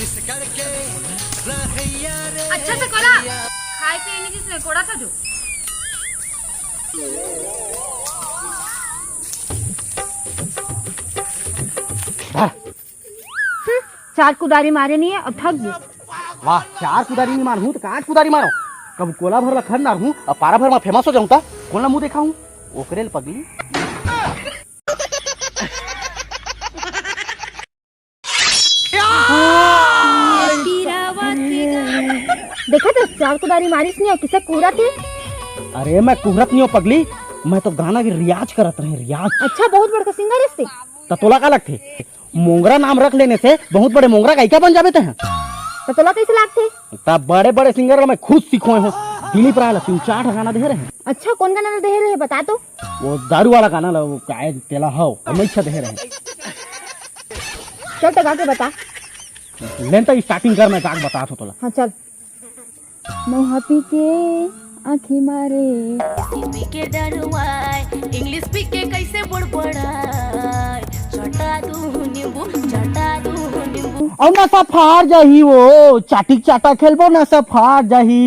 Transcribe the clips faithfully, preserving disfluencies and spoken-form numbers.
अच्छा से कोला, खाए पिए नहीं जिसने कोड़ा था जो। हम्म, चार कुदारी मारे नहीं है, अब थक गई। वाह, चार कुदारी नहीं मारहूँ तो कांच कुदारी मारो। कब कोला भर ला खन ना रहूँ, अब पारा भर में फेमस हो जाऊँ ता कोन ला मुँह देखाहूँ? ओकरे ल पगली। देखा तो चार कुदारी मारिस नहीं, किसे कुहरत हे? अरे मैं कुहरत नहीं हूँ पगली, मैं तो गाना के रियाज करत रहे, रियाज। अच्छा, बहुत बड़का सिंगर हस ते। त तोला का लगथे? मोंगरा नाम रख लेने से बहुत बड़े मोंगरा गायिका बन जाबे ते हैं। त तोला कैसे लागथे? त बड़े बड़े सिंगर ला मैं खुद सिखोए हूँ। दिलीप राय ला तीन चार ठा गाना दे रहे हैं। अच्छा, कौन गाना ला दे रहे, बता तो। वो दारू वाला गाना ला, वो काय तेला हव, हम अच्छा दे रहे हैं। चल तो गा के बता। लेन त स्टार्टिंग कर, मैं गा के बतात हूँ तोला। हाँ चल। महुआ पी के आँखी मारे। पी के डरवाए, इंग्लिश पी के कैसे बुड़बड़ाए। चटा दू नींबू, चटा दू नींबू। अउ नशा फार जाही वो, चाटिक चाटा खेलबो, नशा फार जाही।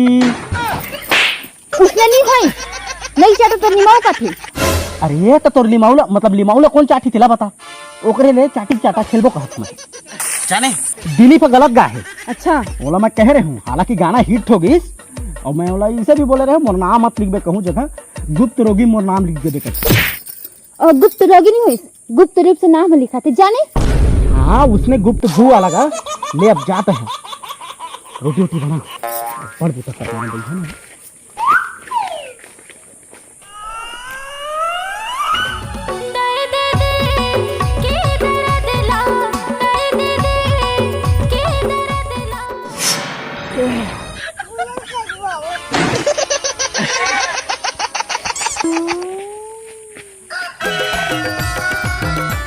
उसने नहीं भाई, नहीं चाटा तो निमाऊ का थी। अरे त तोर लिमाऊ ला, मतलब लिमाऊ ला कौन चाटी तेला बता। ओकरे ले चाटिक चाटा खेलबो कहत मैं। जाने? दिलीप गलत गा हे। अच्छा। ओला मैं कह रहे हूँ, हालांकि गाना हिट हो गइस। अउ मैं ओला इसे भी बोले रहे हूँ, मोर नाम मत लिखबे कहूँ जगह, गुप्त रोगी मोर नाम लिख देबे कर। अउ गुप्त रोगी नहीं होइस, गुप्त रूप से नाम लिखा थे, जाने? हाँ, उसने गुप्त गु वाला गा। ले अब जाते हैं, रोटी वोटी बना, बड़ बुता करना है ना।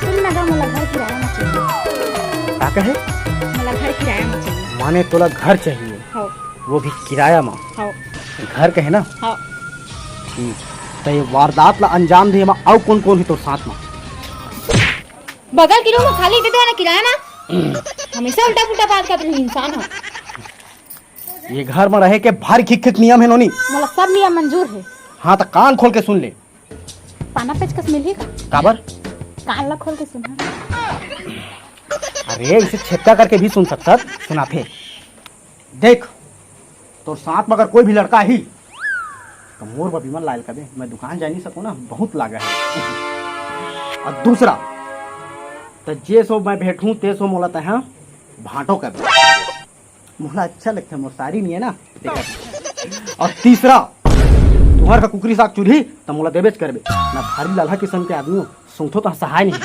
सुन ना गा, मोला घर किराया म चाहिए। का कहे? मोला घर किराया म चाहिए। माने तोला घर चाहिए? हाँ। वो भी किराया म? हाँ। घर कहे ना? हाँ। ठीक। त ये वारदात ला अंजाम दे म अउ कौन कौन हे तोर साथ म? बगल के रूम म खाली दे दे ना किराया म। हमेशा उल्टा पुल्टा बात करत रही इंसान ह। ये घर म रहे के भारी खिक खिक नियम हे नोनी। मोला सब नियम मंजूर हे। हाँ त कान खोल के सुन ले। पाना पेचकस मिलही का? काबर? कान ला खोल के सुन। अरे, इसे छेपका करके भी सुन सकथस, सुनाथे। देख, तोर साथ म अगर कोई भी लड़का आही, त मोर बर विमल लाय ल कबे, मैं दुकान जा नहीं सकूँ ना, बहुत लागा हे। अउ दूसरा, त जे सो मैं भेंटहूँ, ते सो मोला तैं भांटो कबे। मोला अच्छा लगथे, मोर सारी नहीं है ना, तेकर। अउ तीसरा, तुहर का कुकरी साग चुरही, त मोला देबेच करबे। मैं भारी ललहा किसम के आदमी हूँ, सूंघथों त सहाय नहीं।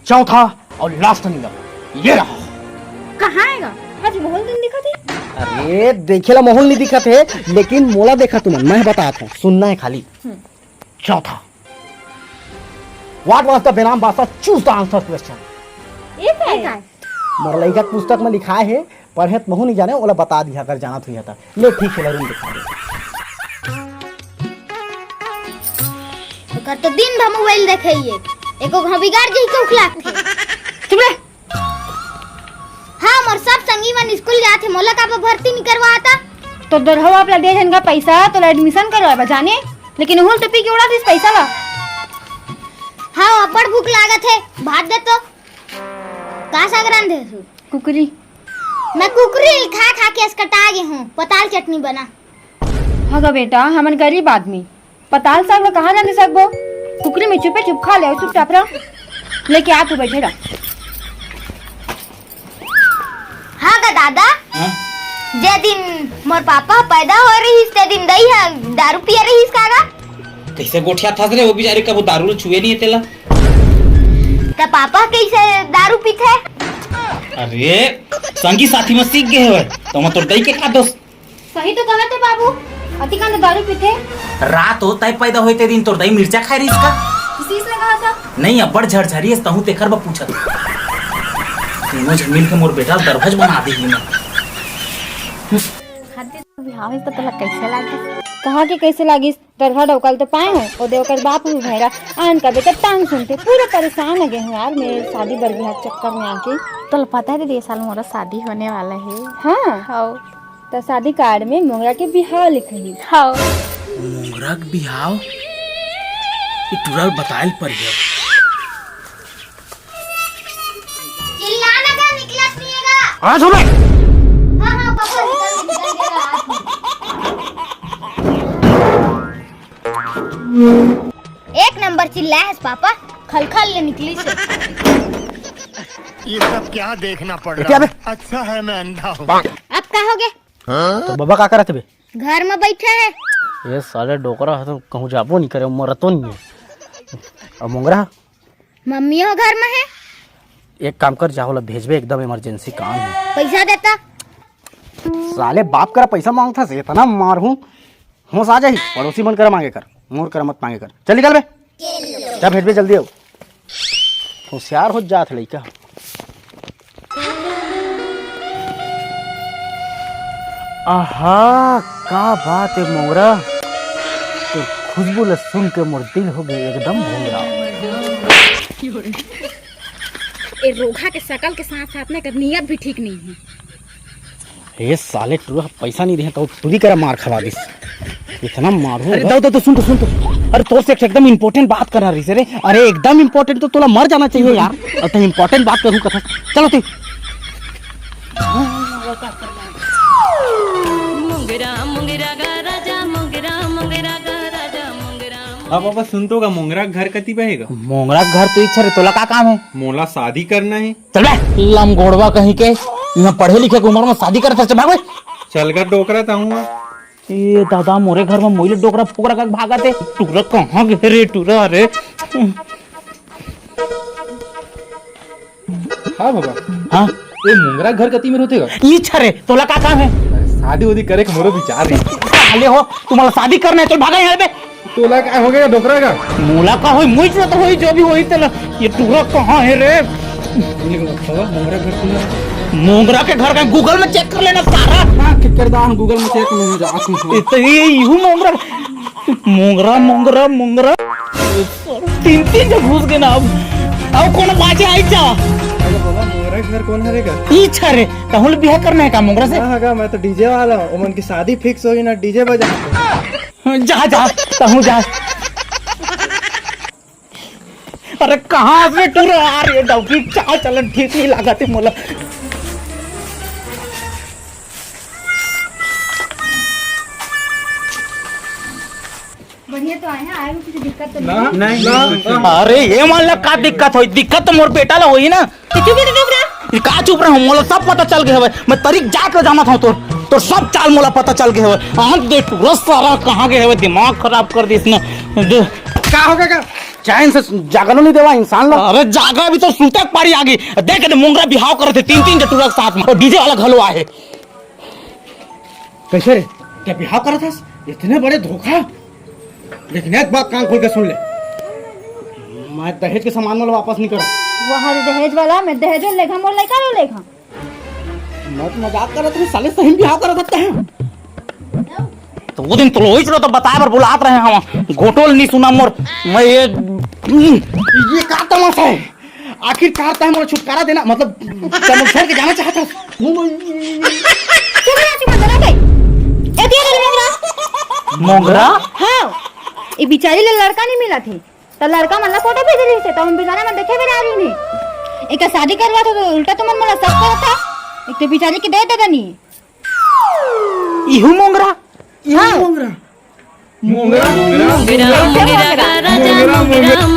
चौथा अउ लास्ट नियम, ये रहा। कहाँ हे गा? आज माहौल दिन दिखत हे। अरे, देखे ला माहौल नहीं दिखत हे, लेकिन मोला देखा तुमन, मैं बतात हूँ, सुनना हे खाली। हम्म। चौथा, What was the Benam Basa? Choose the answer question. ये का हे? मोर लइका के पुस्तक म लिखाय हे, पढ़े त महू नहीं जाने, ओला बता दिहा अगर जानत हुई त। ले ठीक हे, लरुन दिखा दे। ओकर तो दिन भर मोबाइल देखे ही हे, एको घाव बिगाड़ जाही चौक लागथे। चुप रह। हाँ, मोर सब संगी मन स्कूल जात हे, मोला काबर भर्ती नहीं करवाता? तो दोरहवा अपना दे झनका पैसा, तोला एडमिशन करवाए बर जाने, लेकिन उहुल तो पी के उड़ा दिस पैसा ला। हाँ, अब्बड़ भूख लागत हे, भात दे तो। का साग रांधे हस? कुकरी। मैं कुकरी ल खा खा के असकटा गे हूँ, पताल चटनी बना। हाँ गा बेटा, हमन गरीब आदमी, पताल साग ल कहाँ जाने सकबो? कुकरी में चुपे चुप खा ले अउ चुपचाप रह। लेके आ, तू बैठे रह। हाँ गा दादा, हाँ? जे दिन मोर पापा पैदा होय रहिस, ते दिन दई ह दारू पिए रहिस का गा? कैसे गोठियाथस रे, वो बिचारी कभू दारू ल छुए नहीं हे तेला। त पापा कैसे दारू पीथे? अरे, संगी साथी म सीख गे हवय, त ओमा तोर दई के का दोष? सही तो कहत हे बाबू, अतिकन तो दारू पीथे। रात हो तय पैदा होय ते दिन तोर दई मिर्चा खाय रहिस का? किसिस ने कहा था? नहीं, अब्बड़ झरझरी हस, तहूँ तेखर बर पूछत। तीनों झन मिल के मोर बेटा ल दरभज बना देही ना। खाद्य तो बिहाव हे, तो तोला कैसे लागे? तहां के कइसे लागिस? तोर घर डौका ल तो पाए हो, ओदे ओकर बाप भी भैरा, आन का बेटा टांग सुनते, पूरा परेशान हो गए हूँ यार, मैं शादी बर बिहाव चक्कर में आके। तोला पता है दीदी, ये साल मोरा शादी होने वाला है। हाँ? हाँ। त शादी कार्ड में मोंगरा के बिहाव लिखही। हाँ। मोंगरा के बिहाव? ये टुरा ल बताए ल पड़ही। चिल्लाना का निकलत नहीं है। हाँ, सुन। हाँ, हाँ, पापा, निकल, निकल गया। एक नंबर चिल्लाए हस पापा, खलखल ले निकलिस हे। ये सब क्या देखना पड़ रहा है? अच्छा है मैं अंधा हूँ। अब का हो गे? तो बबा का करत हे बे? घर में बैठे हे। ये साले डोकरा ह तो कहूँ जाबो नहीं करे, मरतो नहीं है। अब मोंगरा? मम्मी हो घर में है। एक काम कर, जा ओला भेजबे, एकदम इमरजेंसी काम है। पैसा देता। साले बाप करा पैसा मांगथस, इतना मारहूं, होश आ जाही। पड़ोसी मन करा मांगे कर, मोर करा मत मांगे कर। चल निकल बे, जा भेजबे जल्दी हो। होशियार हो जात लइका। आहा, का बात है मोंगरा, तो खुशबू ला सुन के मोर दिल हो गए एकदम भोंगरा। ए रोगहा के शकल के साथ साथ में एकर नियत भी ठीक नहीं है। ए साले टुरा पैसा नहीं देहे तो टुरी करा मार खवा दिस। इतना मारू। अरे दो दो दो सुन तो सुन तो। अरे तोर से एक एकदम इंपॉर्टेंट बात करना रही से रे। अरे एकदम इंपॉर्टेंट तो तोला मर जाना चाहिए यार। और तो इंपॉर्टेंट बात करूँ कथा। चलो तू। मोंगरा मोंगरा गा राजा मोंगरा मोंगरा गा राजा मोंगरा। अब बाबा सुन तो का मोंगरा घर कति बहेगा? मोंगरा घर तो इच्छा रे, तोला का काम है? मोला शादी करना है। चल बे लमगोड़वा कहीं के, इहाँ पढ़े लिखे के उम्र में शादी करत हस, भाग बे। चल गा डोकरा ताहूँ। ए दादा, मोरे घर में मोइले डोकरा फोकरा का भागत हे। टुरा कहाँ गे रे टुरा रे? हाँ बाबा। हाँ? ए मोंगरा घर कति में होथे गा? ई छरे, तोला का काम है? अरे शादी उदी करे के मोरो विचार नहीं। साले हो, तुम्हारा शादी करना है तो भागा यहाँ बे। तोला का हो गया डोकरा का? मोला का होई, मुझ से तो होई, जो भी होई तेला। ये टुरा कहाँ है रे? बाबा, मोंगरा घर कहाँ है? मोंगरा के घर का Google में चेक कर लेना सारा। हाँ, किरदान Google में चेक नहीं हो जात है। ये तो ये इहू मोंगरा, मोंगरा, मोंगरा, मोंगरा। तीन तीन जो घुस गए ना अब। अब कौन बाजे आई जा? अरे बाबा, मोंगरा के घर कौन हरे का? ई छरे, तहुल बिहा करना है का मोंगरा से? हाँ, हाँ, मैं तो डीजे वाला हूँ। ओमन की शादी फिक्स होगी ना, डीजे बजा। जा, जा, तहूँ जा। अरे कहाँ से टुरा आ रही है डौकी? चाल चलन ठीक नहीं लागत है मोला। बढ़िया तो आए हैं, आए में कुछ दिक्कत तो नहीं? नहीं, नहीं। अरे ये मान ला का दिक्कत होई? दिक्कत तो मोर बेटा ला होई ना। तो चुप रह, चुप रह। ये का चुप रहा हूँ? मोला सब पता चल गए हवे। मैं तरीक जात ला जानत हूँ तोर, तोर सब चाल मोला पता चल गए हवे। आंख दे टुरा सारा कहाँ गए हवे? दिमाग खराब कर दिस ना। दे। का हो गया का? चैन से जागलो नहीं देवा इंसान ला। अरे जागा भी तो सूते के पारी आ गई। देख दे मोंगरा बिहाव करत हे तीन तीन टुरा के साथ में और डीजे वाला घलो आए हे। कैसे रे? क्या बिहाव करत हस? इतने बड़े धोखा। लेकिन एक बात कान खोल के सुन ले, मैं दहेज के सामान वाला वापस नहीं करूँ। वहाँ दहेज वाला, मैं दहेजो लेखा, मोर लइका लो लेखा। मैं तो मजाक करत रहे, साले सही में बिहाव करत हस। तो वो दिन तो लोहित लो तो बताए बर बुलात रहे हम, गोटोल नहीं सुना मोर। मैं ये, ये का तमाशा है? आखिरकार तैं मोला छुटकारा देना, मतलब, तैं मोला छोड़ के जाना चाहत हस? चुप रह, चुप रह, ए, दे दे मोंगरा। मोंगरा? हाँ, ये बिचारी ला लड़का नहीं मिला थे, तो लड़का मन ला फोटो भेज रही थे, तो हम बिचारा मन देखे बिना रही नहीं। एक शादी करवा था, तो उल्टा तुमन मोला सब करता। एक तो बिचारी के दे दे नहीं। इहू मोंगरा? इहू हाँ। मोंगरा? मोंगरा, मोंगरा, मोंगरा, मोंगरा, मोंगरा, मोंगरा, मोंगरा।